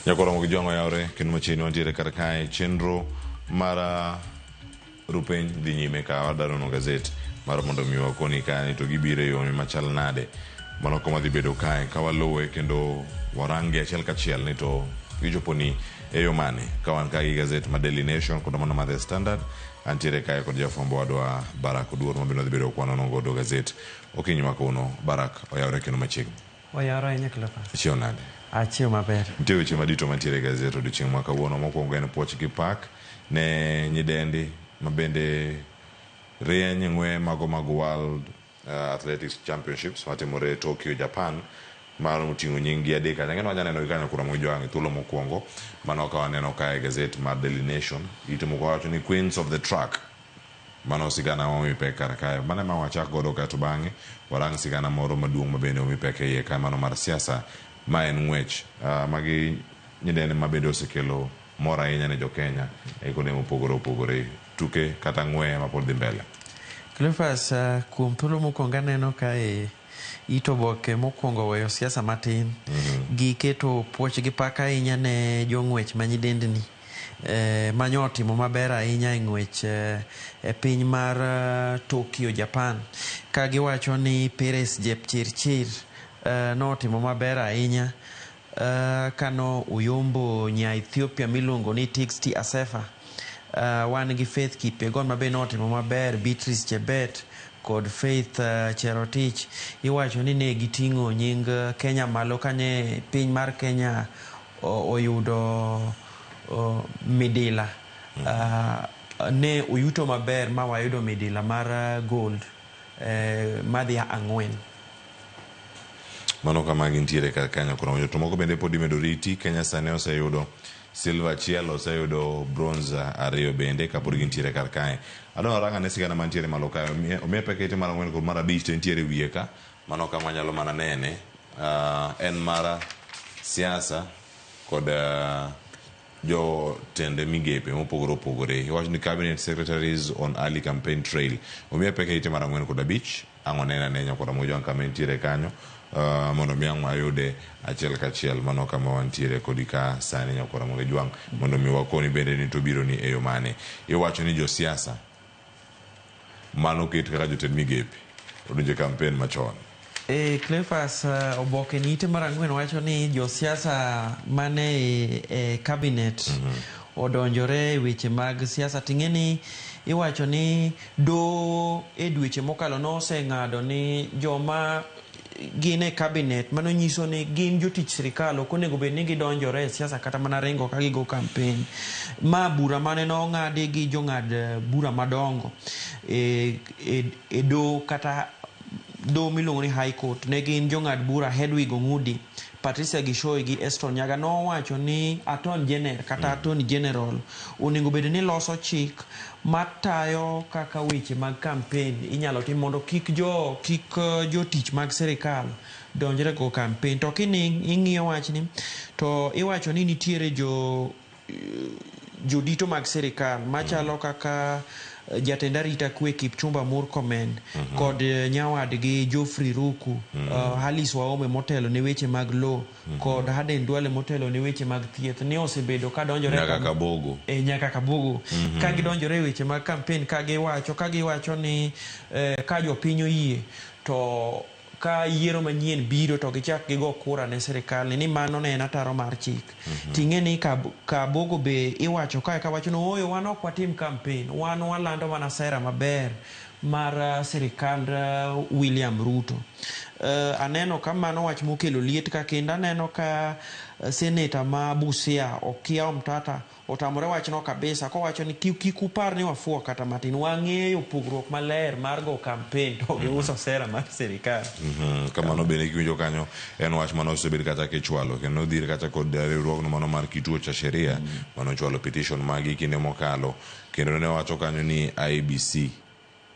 Nyakoromo gi jwang'o yawre kendo machiegni wantiere kar kae chenro mar rupeny dhi nyime ka wadwa nono gazet mar mondo mi wakoni kae to gibiro e yo machal nade. Mano kama dhi bedo kae ka waluwe kendo warangi achiel kachiel ni to gichopo ni e yo mane ka wan ka gi gazet ma Daily Nation kod mano ma The Standard. Antiere kae kod jafwambo wadwa Barak Oduor ma bende wadhi bedo kwanono godo gazet okinyi ma kawuono. Barak oyawre kendo machiegni. Oyawre ahinya Cleophas. Ichiew nade? Achiew maber. Nitie weche madito mantiere e gazet odiochieng' ma kawuono. Mokwongo en puoch gi pak ne nyidendi ma bende rieny e ng'we mago mag World Athletics Championships matimore Tokyo, Japan mar oting'o nying gi adek kacha. Ang'e ni wanya neno gi kanyo Ramogi Jwang' e thuolo mokwongo. Mano ka waneno kae e gazet mar Daily Nation. Ite moko wacho ni Queens of the Track. Mano sigana ma omi pek kar kae. Mano ema wachak godo kae to bang'e warang sigana moro maduong' ma bende omi pek e iye kae mano mar siasa. Ma en ng'wech. Magi nyidende ma bende osekelo mor ahinya ne jo Kenya e kuonde mopogore opogore. Tuke kata ng'weye ma pod dhi mbele. Cleophas, kuom thuolo mokwongo aneno kae it oboke mokwongo weyo siasa matin. Giketo puoch gi pak ahinya ne jong'wech ma nyidendni. Manyo otimo maber ahinya e ng'wech e piny mar Tokyo, Japan. Ka giwacho ni Peres Jepchirchir notimo maber ahinya kano oyombo nya Ethiopia miluongo ni Tigsti Assefa. Wan gi Faith Kipyegon ma be notimo maber, Beatrice Chebet kod Faith Cherotich. Iwacho ni ne giting'o nying Kenya malo kane piny mar Kenya oyudo midila. Ne oyuto maber ma wayudo midila mar gold madhi 4. Mano kama gintiere kar kanyo koro to moko bende pod imedo riti. Kenya sani oseyudo silver achiel, oseyudo bronze 2 bende kapod gintiere kar kae. Adwa rang ane sigana mantiere malo kae. Omiye pek ite mar 4 kod mar 5 to entiere wiye ka. Mano kama wanyalo mana nene. En mar siasa kod jotende migepe mopogore opogore. Iwacho ni cabinet secretaries on early campaign trail. Omiye pek ite mar 4 kod 5. Ang' wanene ane nyakwar Ramogi Jwang' kama entiere kanyo mondo mi ang' wayude achiel kachiel. Mano kama wantiere kodi ka sani nyakwar Ramogi Jwang' mondo mi wakoni bende ni to obiro ni e yo mane. Iwacho ni josiasa mano ket kaka jotend migepe odonjo e kampen machon. Cleophas, oboke ni ite mar 4 wacho ni josiasa mane e cabinet odonjore e weche mag siasa. Ting'e ni iwacho ni doho e dweche mokalo noseng'ado ni joma gin e cabinet, mano nyiso ni gin jotich sirikal, ok onego bed ni gidonjore e siasa kata mana ringo ka gigo campaign. Ma bura mane nong'adi gi jong'ad bura madongo e doho kata doho miluongo ni High Court. Ne gin jong'ad bura Hedwig Ong'udi, Patricia Gishoi gi Eston Nyaga. Nowacho ni Attorney General kata Attorney General onego bed ni loso chik matayo kaka weche mag campaign inyalo tim mondo kik jo kik jotich mag sirikal donjre go campaign. To kini ing'iyo wachni to iwacho ni nitiere jo jodito mag sirikal machalo kaka jatend arita kwe Kipchumba Murkomen kod nyawadgi Geoffrey Ruku, Alice Wahome motelo ne weche mag lowo kod Aden Duale motelo ne weche mag thieth ni osebedo ka donjore nyaka Kabogo. Nyaka Kabogo. Ka gidonjore e weche mag campaign ka giwacho ni ka jopiny oyie to ka yiero manyien biro to gichak gigo kura ne sirikal ni mano ne en ataro mar chik. Ting'e ni Kabogo be iwacho kae kawacho ni ooyo wan ok watim campaign, wan walando mana sera maber mar sirikand William Ruto. Aneno ka mano wach mokelo liet ka kendo aneno ka seneta ma Busia Okiya Omtata otamore wachno kabisa kowacho ni kik upar ni wafuo kata matin, wang'eyo pogruok maler mar go campaign to gi uso sera mar sirikal. Kamano bende kiwinjo kanyo en wach mane osebed kata kichwalo kendo odhir kata kod riwruogno mano mar Kituo cha Sheria mane ochwalo petition magi kinde mokalo kendo ne wacho kanyo ni IEBC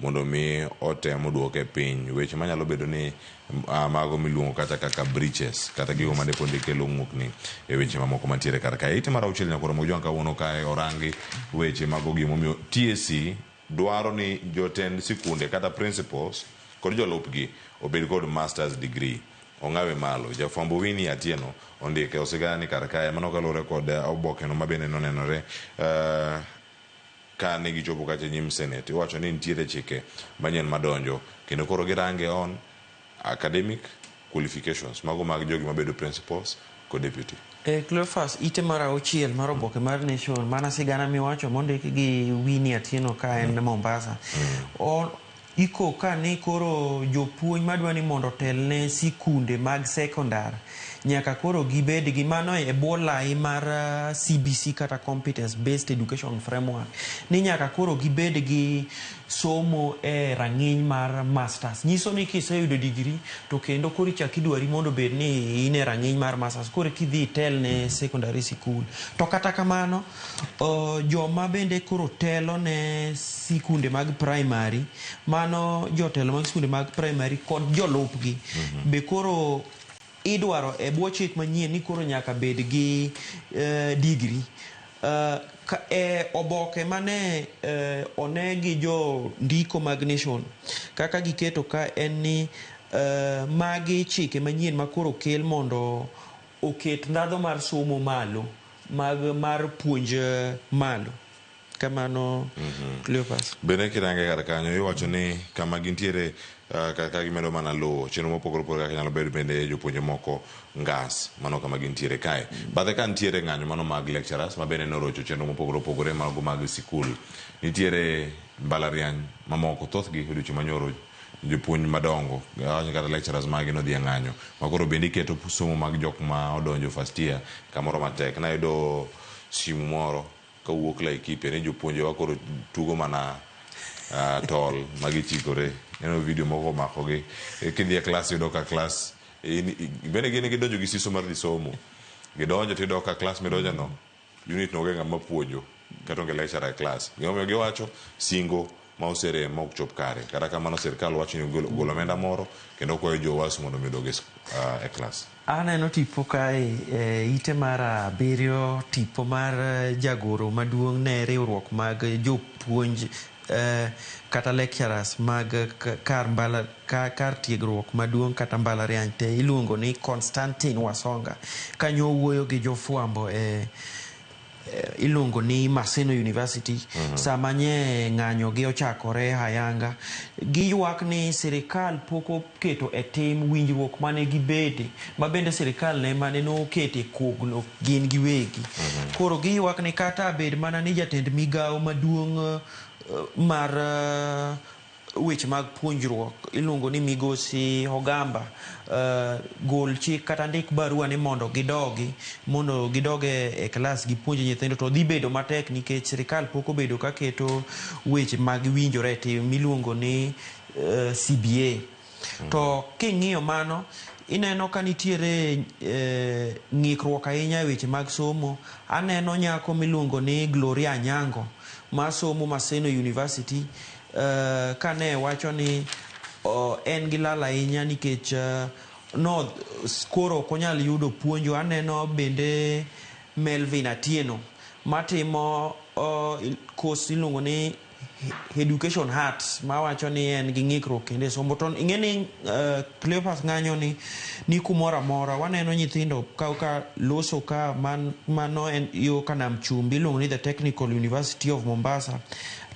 mondo mi otem oduoke piny weche manyalo bedo ni mago miluongo kata kaka breaches kata gigo mane pod kelo ng'ukni e weche mamoko mantiere kar kae. Ite mar 6 nyakoro Mojwang' kawuono kae orangi weche mago gimomiyo TSC dwaro ni jotend sikunde kata principals kod jolupgi obed kod masters degree. Ong'awe malo. Jafwambo Winnie Atieno ondike osigana ni kar kae mano kaluwore kod obokeno ma bende nonenore ka ne gichopo kacha e nyim Senate. Iwacho ni nitiere chike manyien madonjo kendo koro girange on academic qualifications mago mag jogi mabedo principals kod deputy. E Cleophas, ite mar auchiel mar oboke mar Nation, mana sigana miwacho mondik gi Winnie Atieno ka en Mombasa. Iko ka ni koro jopuonj madwa ni mondo otel ne sikunde mag sekondar nyaka koro gibed gi mano e bwo lai mar CBC kata Competence Based Education Framework ni nyaka koro gibed gi somo e rang'iny mar masters. Nyiso ni kiseyudo degree to kendo koro ichak idwari mondo bed ni in e rang'iny mar masters koro kidhi itel ne secondary school. To kata kamano joma bende koro telo ne sikunde mag primary, mano jotelo mag sikunde mag primary kod jolupgi be koro idwaro e bwo chik manyien ni koro nyaka bed gi degree. E oboke mane one gi jo ndiko mag Nation kaka giketo ka en ni magi chike manyien ma koro kel mondo oket ndhadho mar somo malo mag mar puonj malo. Kamano Cleophas. Bende kirange kar kanyo iwacho ni kama gintiere kar ka gimedo mana luwo chenro mopogore opogore kaka nyalo bedo bende jopuonje moko ngas mano kama gintiere kae. Bathe ka nitiere ng'anyo mano mag lecturers ma bende norocho chenro mopogore opogore mago mag sikul. Nitiere mbalariany mamoko thothgi odiochieng' manyoro jopuonj madongo awacho kata lecturers magi nodhi e ng'anyo ma koro bende iketo somo mag jok ma odonjo first year kamoro matek. Nayudo simu moro kawuok Laikipia ni jopuonjewa koro tugo mana tol magichikore. Neno video moko omakogi. Kidhi e klas iyudo ka klas bende gin gidonjo gi siso mar dhi somo. Gidonjo tiyudo ka klas midonjo no unit no onge ng'ama puonjo kata onge lecturer e klas. Gimomiyo giwacho singo ma oserem ma ok chop kare. Kata kamano sirkal wacho ni golo omenda moro kendo kwayo jowasu mondo mi odog e klas. Aneno tipo kae e ite mar abiriyo, tipo mar jagoro maduong' ne riwruok mag jopuonj kata lecturers mag kar mbala kar tiegruok maduong' kata mbalariany te iluongo ni Constantine Wasonga. Kanyo owuoyo gi jofwambo e iluongo ni Maseno University. Sama nye ng'anyo gi ochakore hayanga, giywak ni sirikal pok oketo e tim winjruok mane gibede ma bende sirikal ne mane nokete kogno gin giwegi. Koro giywak ni kata bed mana ni jatend migawo maduong' mar weche mag puonjruok iluongo ni Migosi Ogamba gol chik kata ndik barua ni mondo gidogi mondo gidog e klas gipuonj nyithindo to dhi bedo matek nikech sirikal pok obedo ka keto weche mag winjore e tim miluongo ni CBA. To king'iyo mano ineno ka nitiere ng'ikruok ahinya e weche mag somo. Aneno nyako miluongo ni Gloria Anyango masomo Maseno University kane wacho ni en gi lal ahinya nikech no koro ok onyal yudo puonjo. Aneno bende Melvin Atieno matimo course iluongo ni Education Heart mawacho ni en gi ng'ikruok kendo e somo. To ing'e ni Cleophas ng'anyo ni kumoro amora waneno nyithindo ka loso ka mano en yo ka nam chumbi iluongo ni The Technical University of Mombasa.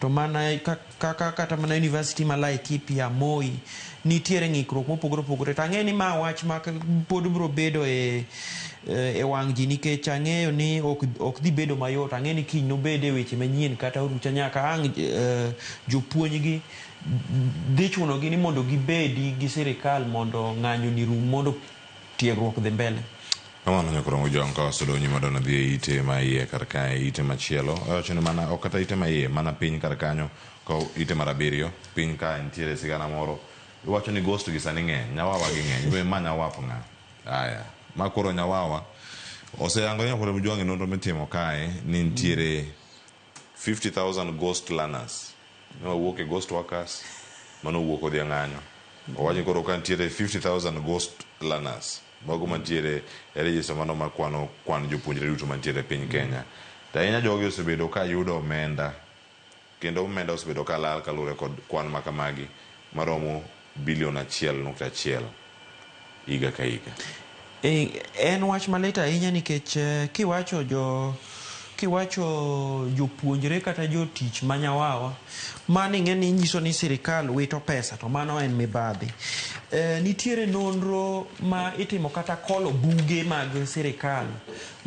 To mana kaka kata mana university ma Laikipia, Moi, nitiere ng'ikruok mopogore opogore. To ang'eyo ni ma wach ma pod biro bedo e wang' ji nikech ang'eyo ni ok dhi bedo mayot. Ang'eyo ni kiny nobed e weche manyien kata orucha nyaka ang' jopuonj gi dhi chunogi ni mondo gibedi gi sirikal mondo ng'anyo ni rum mondo tiegruok dhi mbele. Kamano nyakorongo jong ka wasudo nyime wadwa dhi e ite ma iye kar kae, ite machielo. Awacho ni mana ok kata ite ma iye, mana piny kar kanyo, ka ite mar abiriyo, piny ka nitiere sigana moro. Iwacho ni ghost gi sani ng'eny, nyawawa gi ng'eny. Be ma nyawap ng'a? Aya, ma koro nyawawa oseyango nyakorongo jong e nonro mitimo kae ni nitiere 50,000 ghost learners. Ne wawuok e ghost workers, mano owuok odhi e ng'anyo. Owacho ni koro ka nitiere 50,000 ghost learners mago mantiere e register mano makwano kwan jopuonjre duto mantiere e piny Kenya. To ahinya jogi osebedo ka yudo omenda kendo omenda osebedo ka lal kaluwore kod kwan makamagi maromo bilion 1.1. higa ka higa. En wach malit ahinya nikech kiwacho jopuonjre kata jotich ma nyawawa, mano ing'e ni nyiso ni sirikal wito pesa to mano en mibadhi. Nitiere nonro ma itimo kata kolo buge mag sirikal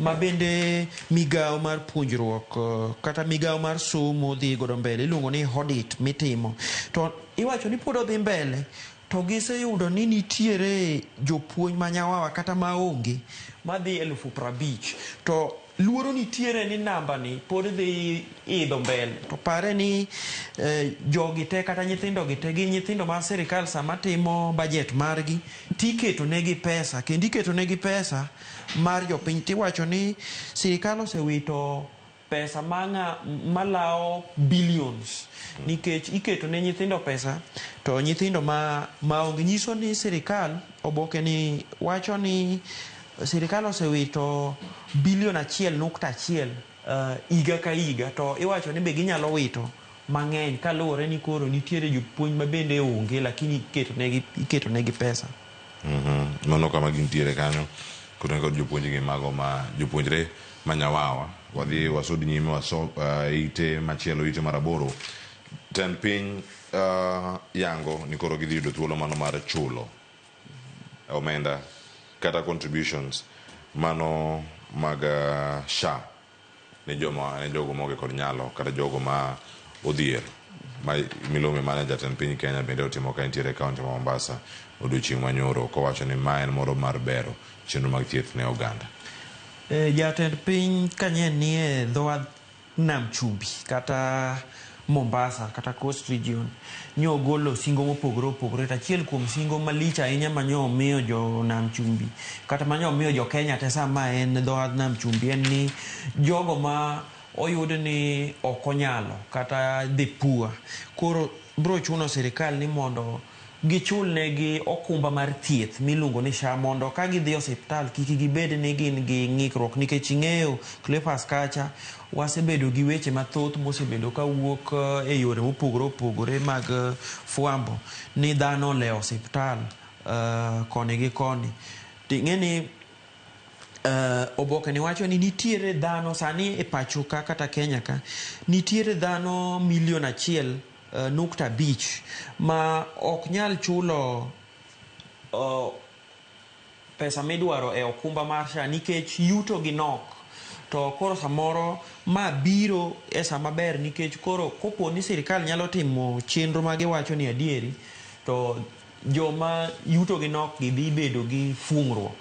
ma bende migawo mar puonjruok kata migawo mar somo dhi godo mbele, iluongo ni audit mitimo. To iwacho ni pod odhi mbele to giseyudo ni nitiere jopuonj ma nyawawa kata maonge madhi 50,000 to luoro nitiere ni namba ni pod dhi idho mbele. To pare ni jogi te kata nyithindo gi te gin nyithindo ma sirikal sama timo budget margi tiketo negi pesa, kendo iketo negi pesa mar jopiny. Tiwacho ni sirikal osewito pesa malawo billions nikech iketo ne nyithindo pesa to nyithindo maonge. Nyiso ni sirikal, oboke ni wacho ni sirikal osewito bilion 1.1 higa ka higa, to iwacho ni be ginyalo wito mang'eny kaluwore ni koro nitiere jopuonj ma bende onge lakini iketo negi pesa. Mano kama gintiere kanyo koro kod jopuonj gi mago ma jopuonjre ma nyawawa. Wadhi wasud nyime waso ite machielo, ite mar 8. Tend piny yango ni koro gidhi yudo thuolo mano mar chulo omenda kata contributions mano mag SHA ne joma ne jogo maonge kod nyalo kata jogo ma odhier. Ma milome mane jatend piny Kenya bende otimo ka entiere e kaunti ma Mombasa odiochieng' manyoro, kowacho ni ma en moro mar bero chenro mag thieth ne oganda. Jatend piny kanye nie dho wath Nam Chumbi kata Mombasa kata Coast Region nyo ogolo singo mopogore opogore, to achiel kuom singo malich ahinya ma nyo omiyo jo Nam Chumbi kata ma nyo omiyo jo Kenya te sama en dho wath Nam Chumbi en ni jogo ma oyud ni ok onyalo kata the poor, koro bro chuno sirikal ni mondo gichul negi okumba mar thieth miluongo ni SHA mondo ka gidhi osiptal kik gibed ni gin gi ng'ikruok, nikech ing'eyo Cleophas kacha wasebedo gi weche mathoth mosebedo kawuok e yore mopogore opogore mag fwambo ni dhano olewo osiptal koni gi koni. Ting'e ni oboke ni wacho ni nitiere dhano sani e pacho ka kata Kenya ka nitiere dhano milion 1.5 ma ok nyal chulo pesa midwaro e okumba mar SHA nikech yuto gi nok. To koro samoro ma biro e sama ber nikech koro kopo ni sirikal nyalo timo chenro ma giwacho ni adieri, to joma yuto gi nok gi dhi bedo gi fuong'ruok.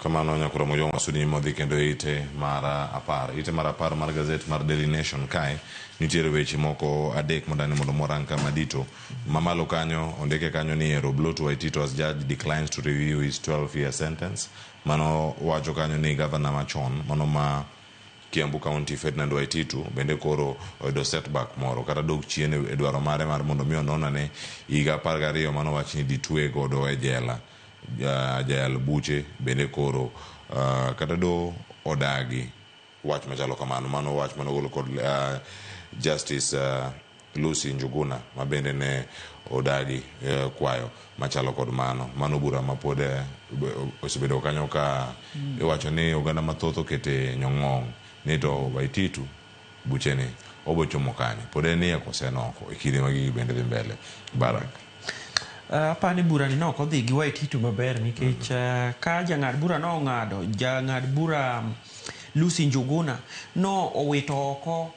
Kamano nyakoro Mojwang' wasudi modhi kendo ite mar 10. Ite mar 10 mar gazet mar Daily Nation kae nitiere weche moko adek modani mondo morang kama dito. Mamalo kanyo ondike kanyo ni ero blow to Waititu as judge declines to review his 12-year sentence. Mano wacho kanyo ni governor machon mano ma Kiambu County Ferdinand Waititu bende koro oyudo setback moro kata dok chien e dwaro mare mar mondo mi ononane higa 12 mano wach ni ditwe godo e jela. Jayal buche bende koro kata do odagi wach machalo kamano. Mano wach manogolo kod Justice Lucy Njuguna ma bende ne odagi kwayo machalo kod mano. Mano bura ma pod osebedo kanyo ka iwacho ni oganda mathoth okete nyong'ong ni to Waititu bucheni obochomo kanye, pod en iye kose en oko e kinde ma gigi bende dhi mbele. Barak. Apani bura ni nok odhi gi Waititu maber nikech ka jang'ad bura no ong'ado, jang'ad bura Lucy Njuguna no owito oko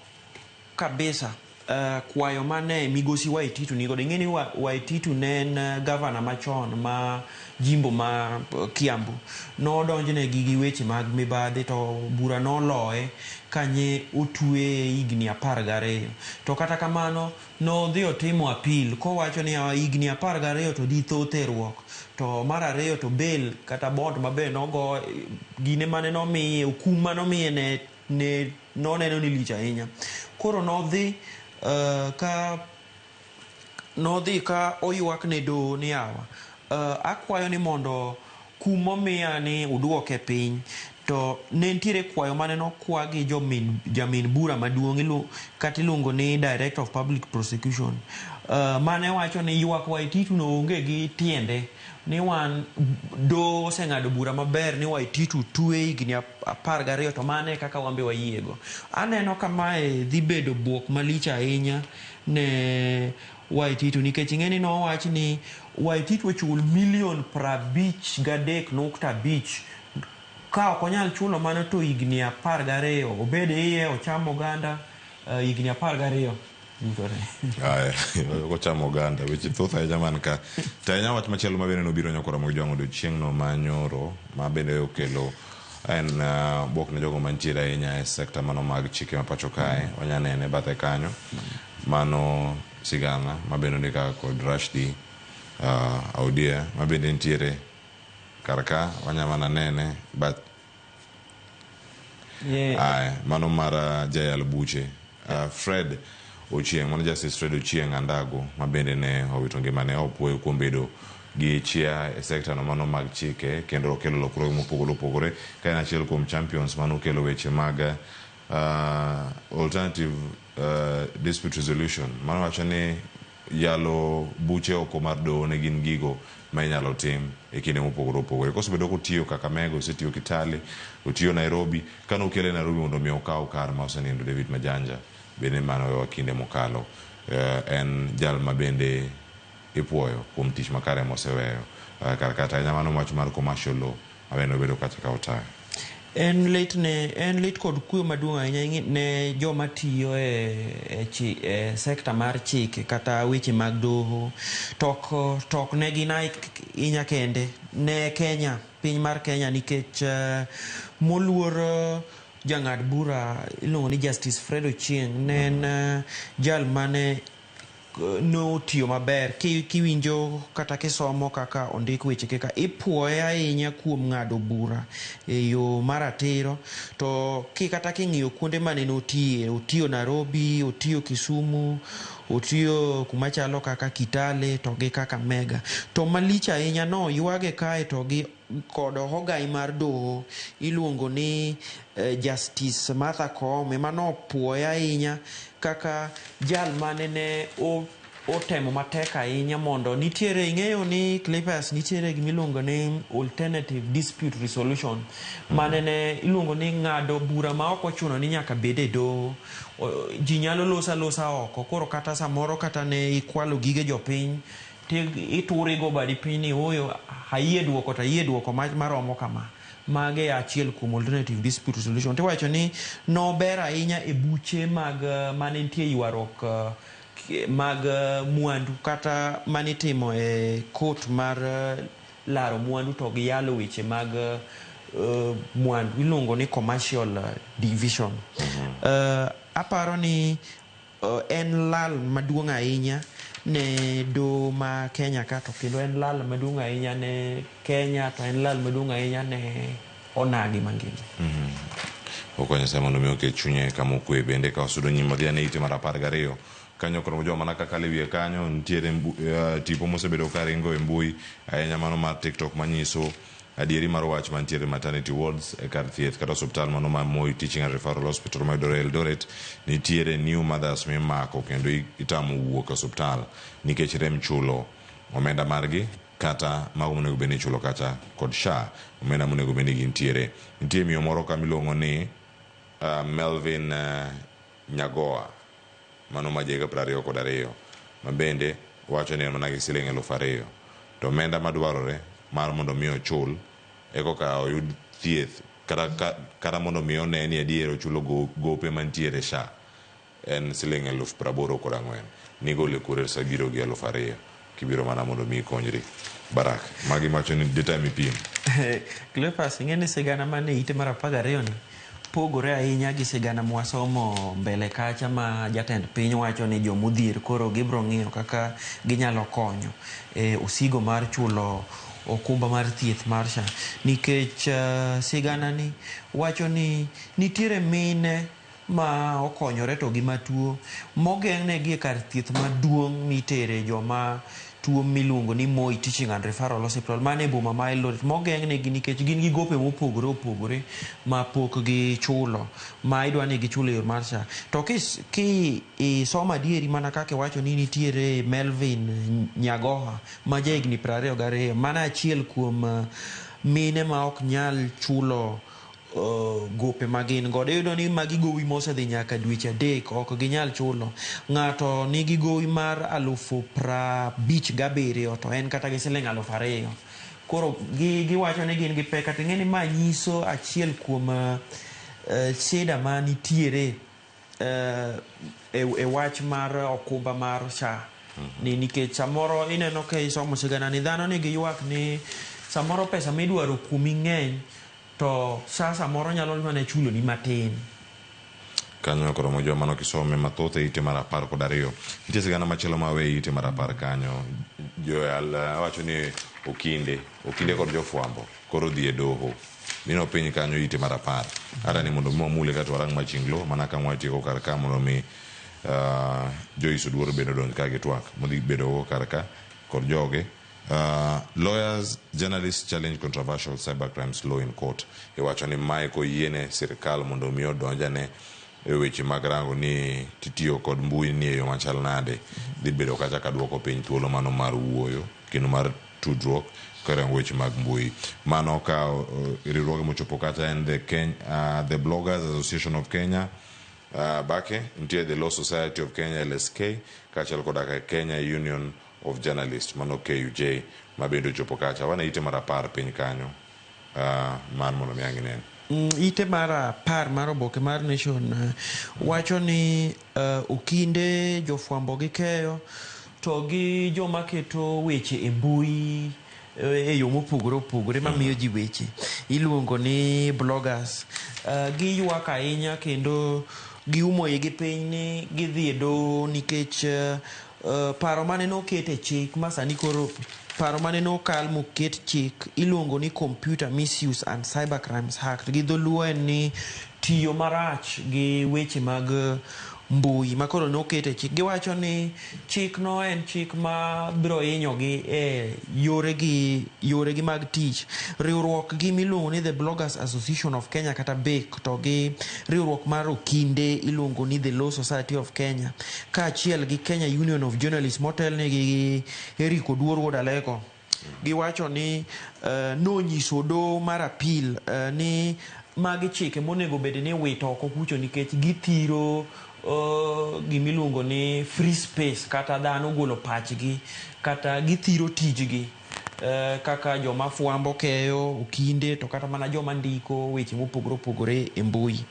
kabisa kwayo mane migosi Waititu nigodo. Ing'e ni Waititu ne en gavana machon ma jimbo ma Kiambu. Nodonjne gi weche mag mibadhi to bura noloye kanye otweye higni 12. To kata kamano nodhi otimo appeal kowacho ni higni 12 to dhi thoth e ruok. To mar ariyo to bail kata bond maber nogo gine mane nomiye, okum manomiye ne noneno ni lich ahinya. Koro nodhi ka oywak ne doho ni yawa, akwayo ni mondo kum momiya ni uduoke piny. To ne nitiere kwayo mane nokwa gi jomin, jamin bura maduong' kata iluongo ni Director of Public Prosecution, mane wacho ni ywak Waititu no onge gi tiende, ni wan doho oseng'ado bura maber ni Waititu twe higni 12, to mano e kaka wan be wayiego. Aneno ka mae dhi bedo buok malich ahinya ne Waititu, nikech ing'e ni nowach ni Waititu ochul milion 53.5. Ka ok onyal chulo mano to higni 12 obed iye ocham oganda, higni 12 duto te. Aya, ochamo oganda, weche thoth ahinya man ka. To ahinya wach machielo ma bende nobiro nyaka Ramogi Jwang' odiochieng'no ma nyoro, ma bende okelo en buok ne jogo mantiere ahinya e sekta mano mag chike ma pacho kae. Wanya nene bathe kanyo. Mano sigana ma bende ondik kaka kod Rashdi Audia ma bende nitiere kar ka, wanya mana nene but Aya, mano mar jayal buche Fred Ochieng', mano Justice Fred Ochieng' Andago ma bende ne owito ngimane opuoyo kuom bedo gi chia e sekta no mano mag chike kendo okelo lokruoge mopogore opogore ka en achiel kuom champions mano okelo weche mag alternative dispute resolution, mano wacho ni yalo buche oko mar doho ne gin gigo ma inyalo tim e kinde mopogore opogore. Kosebedo kotiyo Kakamega, osetiyo Kitale, otiyo Nairobi. Kane okele Nairobi mondo mi okaw kar ma osenindo David Majanja, bende mano wewa kinde mokalo. En jal ma bende ipuoyo kuom tich makare moseweyo kar kata ahinya mano wach mar commercial law ma bende obedo kacha ka otayo. En lit ne en lit kod kuyo maduong' ahinya ne joma tiyo e sekta mar chike kata weche mag doho. To ok ne gin ahinya kende ne Kenya, piny mar Kenya, nikech moluor jang'ad bura iluongo ni Justice Fred Ochieng' ne en jal mane notiyo maber. Kiwinjo kata kisomo kaka ondik weche kaka ipuoye ahinya kuom ng'ado bura e yo maratiro, to kata king'iyo kuonde mane notiye, otiyo Nairobi, otiyo Kisumu, otiyo kuma chalo kaka Kitale to gi Kakamega. To malich ahinya no ywage kae to gi kod ogai mar doho iluongo ni Justice Martha Koome, mano opuoye ahinya kaka jal mane ne otemo matek ahinya mondo nitiere, ing'eyo ni Clippers nitiere gimiluongo ni alternative dispute resolution, mane ne iluongo ni ng'ado bura ma ok ochuno ni nyaka bed e doho. Ji nyalo loso alosa oko, koro kata samoro kata ne ikwalo gige jopiny ituri go badi piny ni ooyo ayie duoko to ayie duoko maromo kama. Mage achiel kuom alternative dispute resolution. Tiwacho ni nober ahinya e buche mag mane nitie ywaruok mag mwandu kata manitimo e court mar laro mwandu to gi yalo weche mag mwandu iluongo ni commercial division. Aparo ni en lal maduong' ahinya ne doho ma Kenya ka, to kendo en lal maduong' ahinya ne Kenya, to en lal maduong' ahinya ne onagi mangima. Okwa Nyasaye mondo mi oket chunye kama okwe. Bende ka wasudo nyime wadhi ane ite mar 12 kanyo, koro joma mana kaka wiye kanyo nitiere tipo mosebedo ka ringo e mbui ahinya mano mar TikTok manyiso adieri mar wach mantiere maternity wards e kar thieth kata osiptal mano ma Moi Teaching and Referral Hospital mayudore Eldoret. Nitiere new mothers mimako kendo itamo wuok e osiptal nikech rem chulo omenda margi kata mago monego bed ni ichulo kacha kod SHA, omenda monego bed ni gintiere. Nitie miyo moro ka miluongo ni Melvin Nyagoa, mano ma jahiga 22, ma bende wacho ni en mana gi siling 2000, to omenda madwarore mar mondo mi ochul ekoka oyud thieth kata mondo mi one ni adier ochulo gope mantiere SHA en siling 84,000. Nigole kure sa biro gi 2000 kibiro mana mondo mi ikonyri? Barak, magi macho ni data mipimo. Cleophas, ing'e ni sigana mane ite mar 12 ni pogore ahinya gi sigana mwasomo mbele kacha ma jatend piny wacho ni jomodhier koro gibro ng'iyo kaka ginyalo konyo e osigo mar chulo okumba mar thieth mar SHA, nikech sigana ni wacho ni nitiere mine ma okonyore to gi matuo mogeng'negi e kar thieth maduong' mitere joma tuo miluongo ni Moi Teaching and Referral Hospital man e boma ma Eldoret mogeng'negi nikech gin gi gope mopogore opogore ma pok gichulo ma idwa ni gichul e yor mar SHA. To ki isomo adieri mana kaka iwacho ni nitiere Melvin Nyagoha ma jahigni 22 mana achiel kuom mine ma ok nyal chulo gope ma gin godo. Iyudo ni magi gowi mosedhi nyaka dweche 3 ok ginyal chulo. Ng'ato nigi gowi mar 57,000 to en kata gi siling 2,000. Koro giwacho ni gin gi pek. To ing'e ni ma nyiso achiel kuom shida ma nitiere e wach mar okumba mar SHA. Ni nikech samoro ineno ka isomo sigana ni dhano nigi ywak ni samoro pesa midwaro kuomi ng'eny to SHA samoro nyalo mana chuloni matin. Kanyo koro mojo mano kisome mathoth e ite mar 12. Nitie sigana machielo ma we ite mar 10 kanyo. Joyal wacho ni okinde kod jofwambo koro dhi e doho. Nino piny kanyo ite mar 10. Ara ni mondo mi wamule kata warang machinglo mana ka watieko kar ka mondo mi Joyce Oduor bende odonj ka gi twak modhi bedo go kar ka kod joge. Lawyers, journalists challenge controversial cybercrimes law in court. Iwacho ni mae koyiene sirikal mondo mi odonjane e weche mag rango ni titiyo kod mbui ni e yo machal nade. Dhi bedo kacha ka duoko piny thuolo mano mar wuoyo kendo mar tudruok karango weche mag mbui. Mano ka riwruoge mochopo kacha en the Bloggers Association of Kenya, Bake, nitie the Law Society of Kenya LSK, kaachiel koda ka Kenya Union of Journalists mano KUJ ma bende ochopo kacha. Wan e ite mar 10 piny kanyo mar mondo mi ang' inen. Ite mar 10 mar oboke mar Nation wacho ni okinde jofwambo gi keyo to gi joma keto weche e mbui e yo mopogore opogore mamiyo ji weche iluongo ni bloggers. Giywak ahinya kendo giumo igi piny ni gidhi e doho nikech paro mane noket e chik ma sani koro paro mane nokal moket chik iluongo ni Computer Misuse and Cybercrimes Act. Gi dholuo en ni tiyo marach gi weche mag mbui ma koro noket e chik. Giwacho ni chik no en chik ma biro hinyogi e yoregi mag tich. Riwruok gi miluongo ni The Bloggers Association of Kenya kata BAKE to gi riwruok mar okinde iluongo ni The Law Society of Kenya kaachiel gi Kenya Union of Journalists motelnegi gi Eric Oduor Wuod Aleko. Giwacho ni nonyiso doho mar appeal ni magi chike monego bed ni wito oko kucho nikech githiro gimiluongo ni free space kata dhano golo pachgi kata githiro tijgi kaka joma fwambo keyo okinde to kata mana joma ndiko weche mopogore opogore e mbui.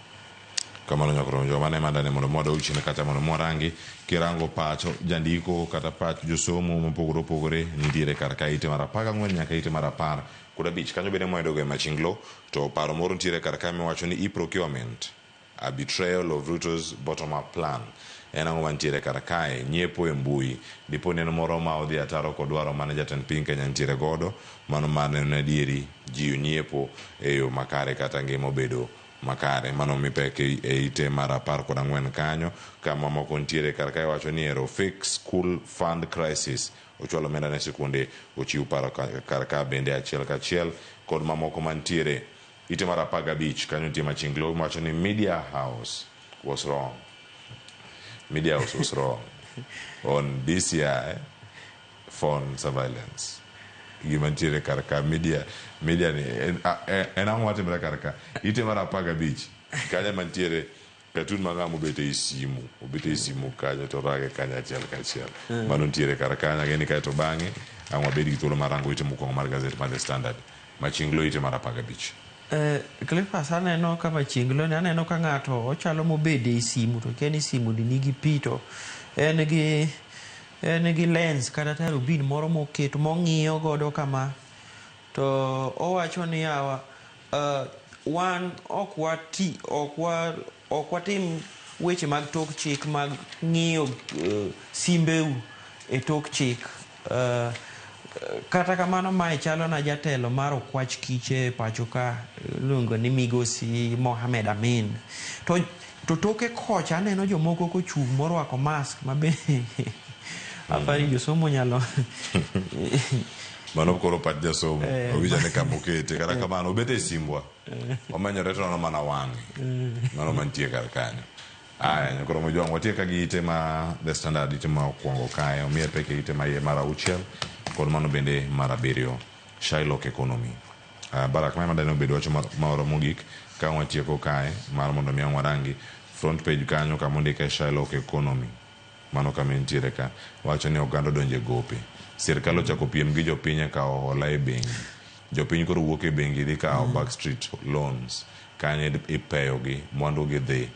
Kamano nyakoro joma ne mandane mondo mwadog chien kata mondo mwarangi kirango pach jandiko kata pach josomo mopogore opogore nitiere kar ka ite mar 14 nyaka ite mar 15 kanyo bende mwayudogo e Machinglo to paro moro nitiere kar ka miwacho ni e-procurement a betrayal of Ruto's bottom-up plan. En ang'o mantiere kar kae nyiepo e mbui dipo ni en moro ma odhi ataro kod dwaro mane jatend piny Kenya nitiere godo mano mar neno ni adieri ji onyiepo e yo makare kata ngima obedo makare. Mano mipek e ite mar 14 kanyo kama moko nitiere kar kae wacho ni ero fix school fund crisis ochwalo omenda ne sikunde ochiw paro kar ka bende achiel kachiel kod mamoko mantiere ite mar 15 kanyo nitie Machinglo wacho ni media house was wrong. Media house was wrong on DCI phone surveillance. Gima nitiere kar ka media ni en ang'o matimore kar ka ite mar 15 kanyo mantiere katun ma ng'ama obet ei simu obet ei simu kanyo to rage kanyo achiel kachiel. Mano nitiere kar kanyo ageni kae to bang'e ang' wabed gi thuolo mar rango ite mokwongo mar gazet mar The Standard Machinglo ite mar 15. Cleophas aneno ka Machinglo ni aneno ka ng'ato ochalo mobede ei simu to kia ni simu ni nigi pi to en gi lens kata tarubin moro moketo mong'iyo godo kama to owacho ni yawa wan ok watim weche mag tok chik mag ng'iyo simbeu e tok chik. Kata kamano mae chalo na jatelo mar okwach kiche e pacho ka iluongo ni Migosi Mohamed Amin. To toke kocha aneno jomoko kochung' morwako mask mabe Apani josomo nyalo Mano koro pach jasomo. Owinjo ane kama okete. Kata kamano obet e simbwa. Omenyore to oneno mana wang'e. Mano mantie kar kanyo. Aya, nyakoro Mojwang', watie ka gi ite ma The Standard, ite ma okwongo kae, omiye pek e ite ma iye mar auchiel, kod mano bende mar abiriyo, Shylock Economy. Barak, mae madani obed wach moro mogik ka watieko kae, mar mondo mi ang' warangi front page kanyo kama ondike Shylock Economy. Mano kama entiere ka. Wacho ni oganda odonjo e gope. Sirkal ochako piem gi jopiny e kawo hola e bengi. Jopiny koro wuok e bengi dhi kawo back street loans. Kanyo ipeyogi, mwandu gi dhi.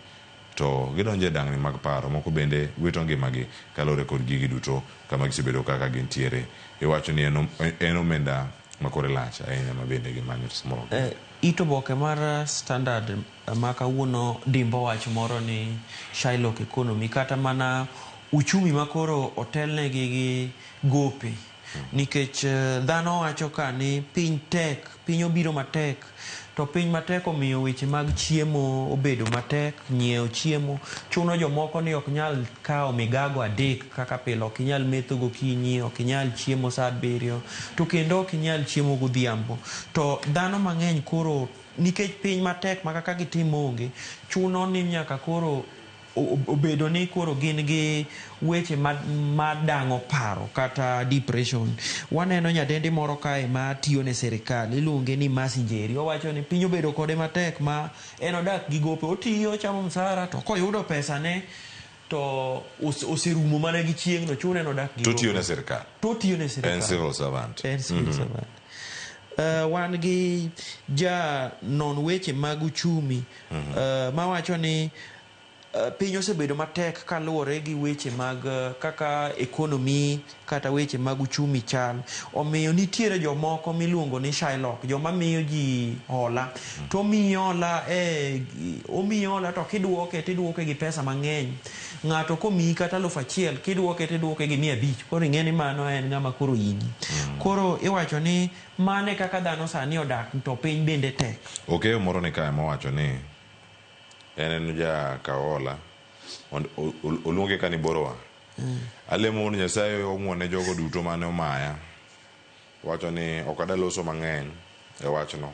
To gidonjo e dang'ni mag paro. Moko bende wito ngimagi kaluwore kod gigi duto kama gisebedo kaka gintiere. Iwacho ni en omenda ma kore lach ahinya ma bende gimanyo to samoro ok giyud. It oboke mar Standard ma kawuono dimbo wach moro ni Shylock Economy kata mana uchumi ma koro otelnegi gi gope nikech dhano wacho ka ni piny tek, piny obiro matek to piny matek omiyo weche mag chiemo obedo matek, nyiewo chiemo chuno jomoko ni ok nyal kawo migago adek kaka pile, ok inyal metho gokinyi, ok inyal chiemo saa abiriyo to kendo ok inyal chiemo godhiambo. To dhano mang'eny koro nikech piny matek ma kaka gitim onge, chuno ni nyaka koro obedo ni koro gin gi weche madang'o paro kata depression. Waneno nyadendi moro kae ma tiyo ne sirikal, iluonge ni Mercy Njeri. Owacho ni piny obedo kode matek ma en odak gi gope, otiyo ochamo msara to koyudo pesane to oserumo mana gi chieng'no, chune nodak gi To otiyo gope. ne sirikal. To otiyo ne sirikal. En civil servant. En civil servant. Wan gi ja non weche mag uchumi mawacho ni piny osebedo matek kaluwore gi weche mag kaka economy kata weche mag uchumi chal. Omiyo nitiere jomoko miluongo ni Shylock, joma miyo ji hola. To omiyi hola, omiyi hola to kiduoke tiduoke gi pesa mang'eny. Ng'ato komiyi kata 1000 kiduoke tiduoke gi 500. Koro ing'e ni mano en ng'ama koro hinyi. Koro iwacho ni mane kaka dhano sani odak to piny bende tek. Okeyo moro ni kae mowacho ni en ja kaw hola, oluonge ka ni borrower. Alemo mondo Nyasaye ong'won ne jogo duto mane omaya. Wacho ni ok adwa loso mang'eny e wachno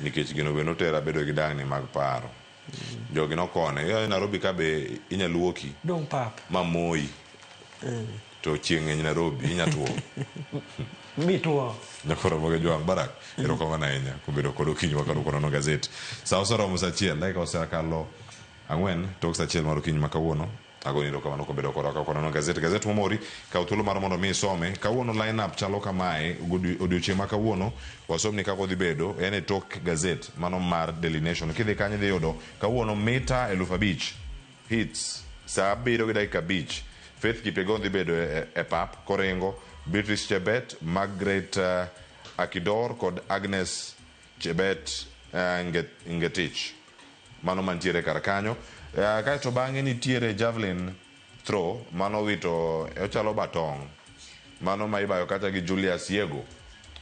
nikech gino be notera bedo gi dang'ni mag paro. Jogi nokone, Nairobi ka be inya luoki Dong' pap. ma moyi. To chieng' ng'eny Nairobi, inya tuo. Mituo. Nyakoro moge Jwang' Barak, erokamano ahinya kuom bedo kod okinyi ma kawuono konono gazet. Sa oseromo sa achiel, dakika osekalo 4 tok sa achiel mar okinyi ma kawuono. Agoni erokamano kuom bedo kodwa ka konono gazet. Gazet momori, kaw thuolo mar mondo mi isome. Kawuono line up chalo kamae, odiochieng' ma kawuono, wasomni kaka odhi bedo, en e tok gazet, mano mar Daily Nation. Kidhi kanyo idhi yudo, kawuono mita 5000, hits, sa 7 gi dakika 5. Faith Kipyegon dhi bedo e pap koringo, Beatrice Chebet, Margaret Akidor kod Agnes Chebet Ngetich. Mano mantiere kar kanyo. Kaeto bang'e nitiere javelin throw, mano wito ochalo batong. Mano ma ibayo kata gi Julius Yego.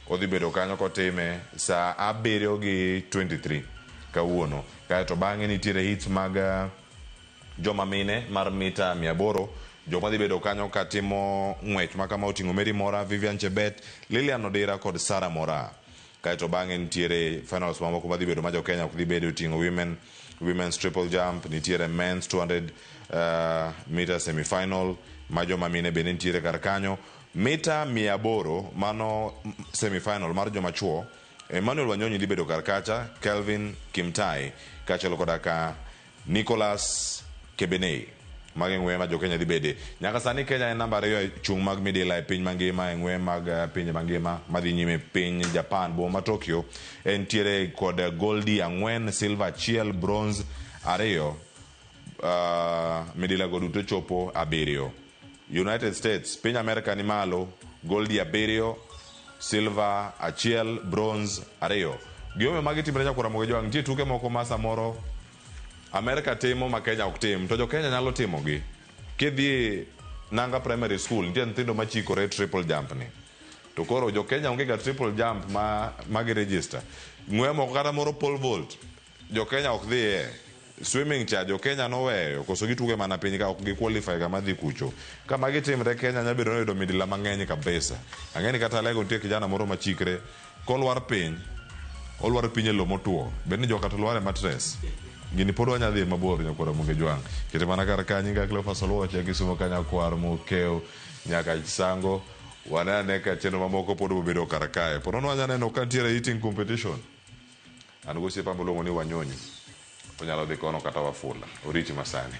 Odhi bedo kanyo kotime sa 7 gi 23 kawuono. Kaeto bang'e nitiere hits mag joma mine mar mita 800. Joma dhi bedo kanyo katimo ng'wech ma kama oting'o Mary Mora, Vivian Chebet, Lilian Odira kod Sarah Mora. Kaeto bang'e nitiere finals mamoko madhi bedo ma jo Kenya ok dhi bedo, oting'o women's triple jump, nitiere men's 200 meter semi-final ma joma mine bende nitiere kar kanyo. Mita 800 mano semi-final mar joma chuo, Emmanuel Wanyonyi dhi bedo kar kacha, Kelvin Kimtai kaachiel koda ka Nicholas Kebenei. Magi ng'weye ma jo Kenya dhi bede. Nyaka sani Kenya en namba 2 e chung' mag midila e piny mangima, e ng'weye mag pinje mangima madhi nyime piny Japan, boma ma Tokyo. Entiere kod goldi 4, silver 1, bronze 2. Midila go duto chopo 7. United States, piny Amerika ni malo, goldi 7, silver 1, bronze 2. Gimomiyo magi timre nyakwar Ramogi Jwang', nitie tuke moko ma samoro Amerika timo ma Kenya ok tim, to jo Kenya nyalo timogi. Kidhi Nanga Primary School, nitie nyithindo machikore triple jump ni. To koro jo Kenya onge ga triple jump ma gi register. Ng'we moko kata moro pole vault, jo Kenya ok dhiye. Swimming cha jo Kenya noweyo koso gituge mana piny ka ok gi qualify kama dhi kucho. Ka magi timre Kenya nya bedo ni oyudo midila mang'eny kabisa. Ang'e ni kata Alego nitie kijana moro machikre kolwar piny olwar piny e lo motuo. Bed ni joka to lwar e mattress. Gini pod wanya dhi mabor nyakwar Ramogi Jwang'. Kete mana kar ka nyinga Cleophas Oluoch ya Kisumo ka nyakwar Mokeo nyaka Sango. Wane ane ka chenro mamoko pod obedo kar kae. Po nono wanya neno ka nitiere eating competition. An gosiepa miluongo ni Wanyonyi. Onyalo dhi kono kata Wafula. Oriti masani.